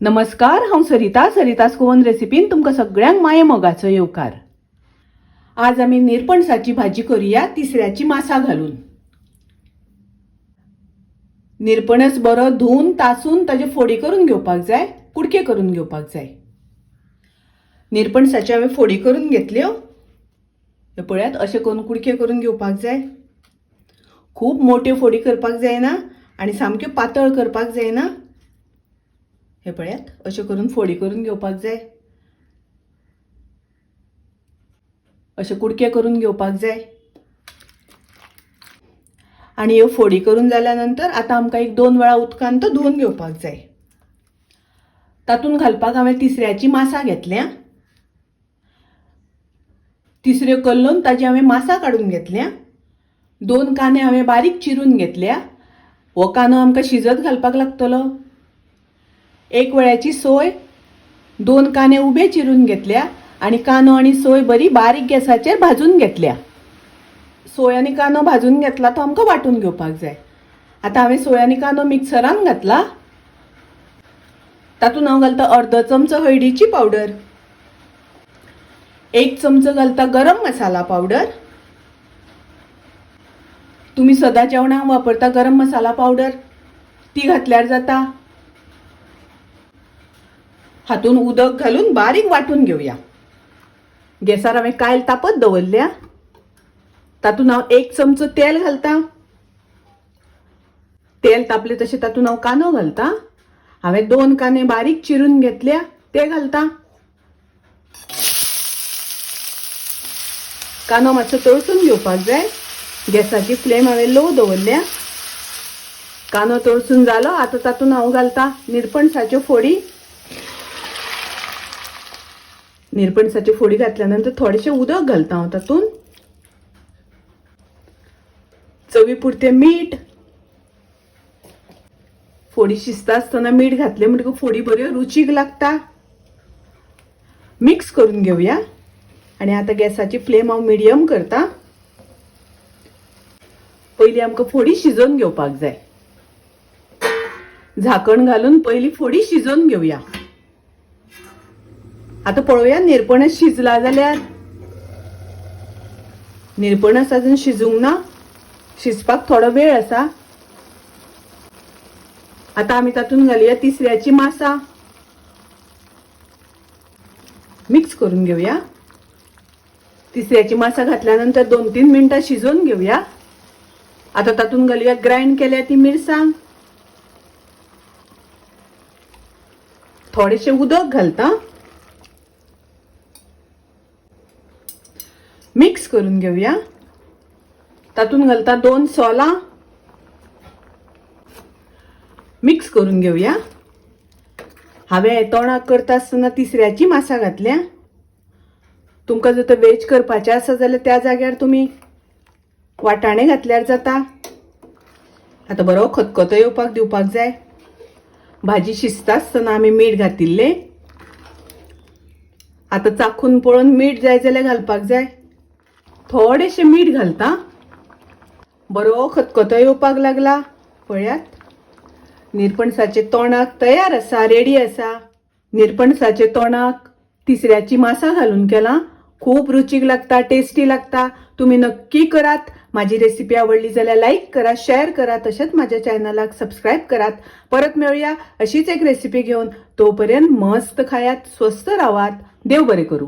नमस्कार, हांव सरिता. सरितास कोवन रेसिपीन तुमकां सगळ्यांक माये मोगाचो येवकार. आज आमी निरपणसाची भाजी करूया तिसऱ्याची मासा घालून. निरपणस बरो धुवन तासून ताजे फोडी करून घेवपाक जाय, कुडके करून घेवपाक जाय. निरपणसाची हांवें फोडी करून घेतल्यो. हे पळयात, अशें करून कुडके करून घेवपाक जाय. खूब मोट्यो फोडी करपाक जायना आनी सामक्यो पातळ करपाक जायना. हे पळयात, अशें करून फोडी करून घेवपाक जाय. अशें कुडके करून घेवपाक जाय. आनी ह्यो फोडी करून जाल्या नंतर आतां आमकां एक 2 वेळा उदकान तो धुवन घेवपाक जाय. तातूंत घालपाक हांवें तिसऱ्याची मासा घेतल्या. तिसऱ्यो कल्लोवन ताजी हांवें मासा काडून घेतल्या. 2 कांदे हांवें बारीक चिरून घेतल्या. हो कांदो आमकां शिजत घालपाक लागतलो. 1 वेळाची सोय, 2 कांदे उबे चिरून घेतल्या आनी कांदो आनी सोय बरी बारीक गॅसाचेर भाजून घेतल्या. सोय आनी कांदो भाजून घेतला तो आमकां वांटून घेवपाक जाय. आतां हांवें सोय आनी कांदो मिक्सरान घातला. तातूंत हांव घालता अर्दो चमचो हळदीची पावडर, 1 चमचो घालता गरम मसाला पावडर. तुमी सदां जेवणाक वापरता गरम मसाला पावडर, ती घातल्यार जाता. हातून उदक घालून बारीक वांटून घेवया. गॅसार हांवें कायल तापत दवरल्या. तातूंत हांव 1 चमचो तेल घालता. तेल तापलें तशें तातूंत हांव कांदो घालता. हांवें 2 कांदे बारीक चिरून घेतल्या ते घालता. कांदो मातसो तळसून घेवपाक जाय. गॅसाची फ्लेम हांवें लो दवरल्या. कांदो तळसून जालो. आतां तातूंत हांव घालता निरपणसाच्यो फोडी. निरपणसाची फोडी घातल्या नंतर थोडेशें उदक घालता हांव तातूंत. चवी पुरतें मीठ. फोडी शिजता आसतना मीठ घातलें म्हणटकूच फोडी बऱ्यो रुचीक लागता. मिक्स करून घेवया. आनी आतां गॅसाची फ्लेम हांव मिडियम करता. पयलीं आमकां फोडी शिजोवन घेवपाक जाय. झाकण घालून पयलीं फोडी शिजोवन घेवया. आतां पळोवया निरपणस शिजला जाल्यार. निरपणस अजून शिजूंक ना, शिजपाक थोडो वेळ आसा. आतां आमी तातूंत घालया तिसऱ्याची मासा. मिक्स करून घेवया. तिसऱ्याची मासा घातल्या नंतर 2-3 मिनटां शिजोवन घेवया. आतां तातूंत घालया ग्रायंड केल्या ती मिरसांग. थोडेशें उदक घालता. मिक्स करून घेवया. तातूंत घालता 2 सोलां. मिक्स करून घेवया. हांवें तोणाक करता आसतना तिसऱ्याची मासा घातल्या. तुमकां जर तर वेज करपाचें आसा जाल्यार त्या जाग्यार तुमी वाटाणे घातल्यार जाता. आतां बरो खतखतो येवपाक दिवपाक जाय. भाजी शिजता आसतना आमी मीठ घातिल्लें. आतां चाखून पळोवन मीठ जाय जाल्यार घालपाक जाय. थोडेशें मीठ घालता. बरो खतखतो येवपाक लागला. पळयात, निरपणसाचें तोणाक तयार आसा, रेडी आसा. निरपणसाचें तोणाक तिसऱ्याची मासा घालून केलां. खूब रुचीक लागता, टेस्टी लागता. तुमी नक्की करात. माझी रेसिपी आवडली जाल्यार लाईक करा, शेअर करा, तशेंच माझ्या चॅनलाक सबस्क्राईब करात. परत मेळूया अशीच एक रेसिपी घेवन. तोपर्यंत मस्त खायात, स्वस्थ रावात. देव बरें करूं.